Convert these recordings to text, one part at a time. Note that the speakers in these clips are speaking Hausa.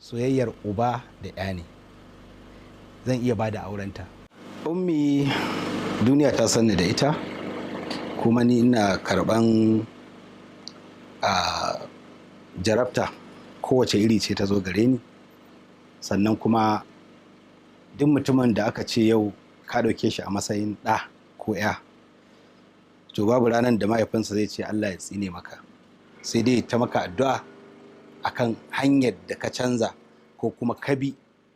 Soyayyar uba da 'ya ne. Zan iya ba da aurenta. Ummi, duniya ta sanni da ita, kuma ni ina karban a jarabta kowace iri ce ta zo gare ni. Sannan kuma duk mutumin da aka ce yau ka ɗauke shi a matsayin ɗa ko 'ya, to babu ranar da mahaifinsa zai ce Allah ya tsine maka, sai dai ta maka addu'a akan hanyar da ka canza ko kuma ka bi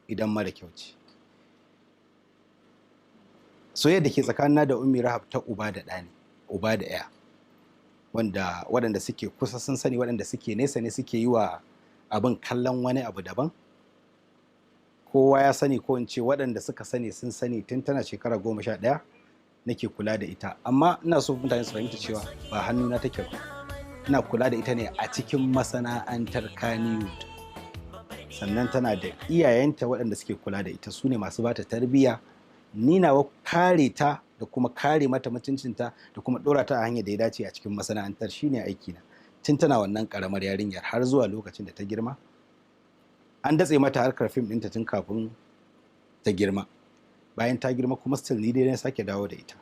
idan mara kyau ce. Soyayyar da ke tsakanina da Ummi Rahab ta uba da ɗa ne, uba da 'ya, wanda waɗanda suke kusa sun sani, waɗanda suke nesa ne suke yi wa abin kallon wani abu daban. Kowa ya sani, ko in ce waɗanda suka sani sun sani, tun tana shekara 11 nake kula da ita. Amma ina so mutane su fahimta cewa ba hannuna take ba, ina kula da ita ne a cikin masana'antar Kannywood. Sannan tana da iyayenta waɗanda suke kula da ita, su ne masu bata tarbiyya. Ni nawa kare ta da kuma kare mata mutuncinta da kuma ɗora ta a hanyar da ya dace a cikin masana'antar shine aikina, tun tana wannan ƙaramar yarinyar har zuwa lokacin da ta girma. An datse mata harkar fim ɗinta tun kafin ta girma. Bayan ta girma kuma still ni dai na sake dawo da ita.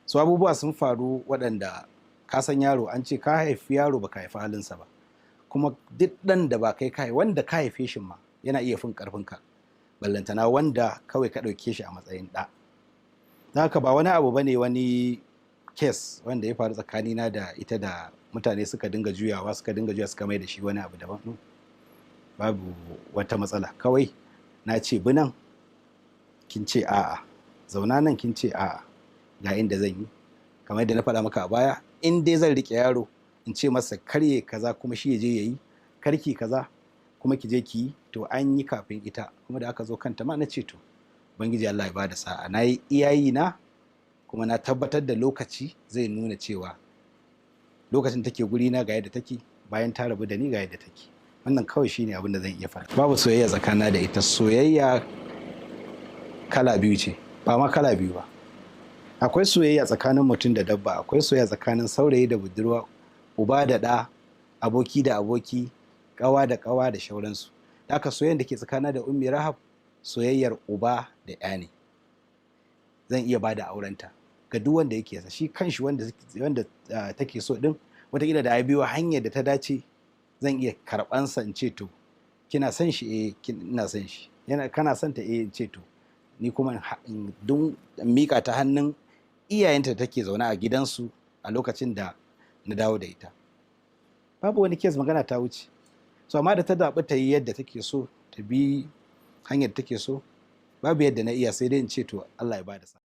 So abubuwa sun faru waɗanda ka san yaro, an ce ka haifi yaro baka haifi halinsa ba. Kuma duk ɗan da ba kai ka wanda ka haife shi ma yana iya fin ƙarfinka, ballantana wanda kawai ka ɗauke shi a matsayin ɗa. Don haka ba wani abu bane wani case wanda ya faru tsakanina da ita da mutane suka dinga juyawa, suka dinga juya, suka mai da shi wani abu daban. Babu wata matsala, kawai na ce bi nan, kin ce a'a, zauna nan, kin ce a'a, ga inda zan yi. Kamar yadda na faɗa maka a baya, in dai zan riƙe yaro in ce masa karye kaza kuma shi ya je ya yi, karki kaza kuma ki je ki yi, to an yi kafin ita. Kuma da aka zo kanta ma na ce to, Ubangiji Allah ya bada sa'a. Na yi iyayi na, kuma na tabbatar da lokaci zai nuna cewa lokacin take guri na ga yadda take, bayan ta rabu da ni ga yadda take. Wannan kawai shine abin da zan iya faɗa. Babu soyayya tsakanina da ita. Soyayya kala biyu ce, ba ma kala biyu ba. Akwai soyayya tsakanin mutum da dabba, akwai soyayya tsakanin saurayi da budurwa, uba da ɗa, aboki da aboki, ƙawa da ƙawa da shauransu. Da haka soyayyar da ke tsakanina da Ummi Rahab soyayyar uba da 'ya ne. Zan iya ba da aurenta ga duk wanda yake sa. Shi kanshi wanda take so din, wataƙila da ya biyo hanyar da ta dace, zan iya karɓansa in ce to, kina son shi? Eh, ina son shi. Yana kana son ta? Eh. In ce to, ni kuma in miƙa ta hannun iyayenta da take zaune a gidansu a lokacin da na dawo da ita. Babu wani case, magana ta wuce. So amma da ta zaɓi ta yi yadda take so, ta bi hanyar da take so, babu yadda na iya, sai dai in ce to, Allah ya bada sa'a.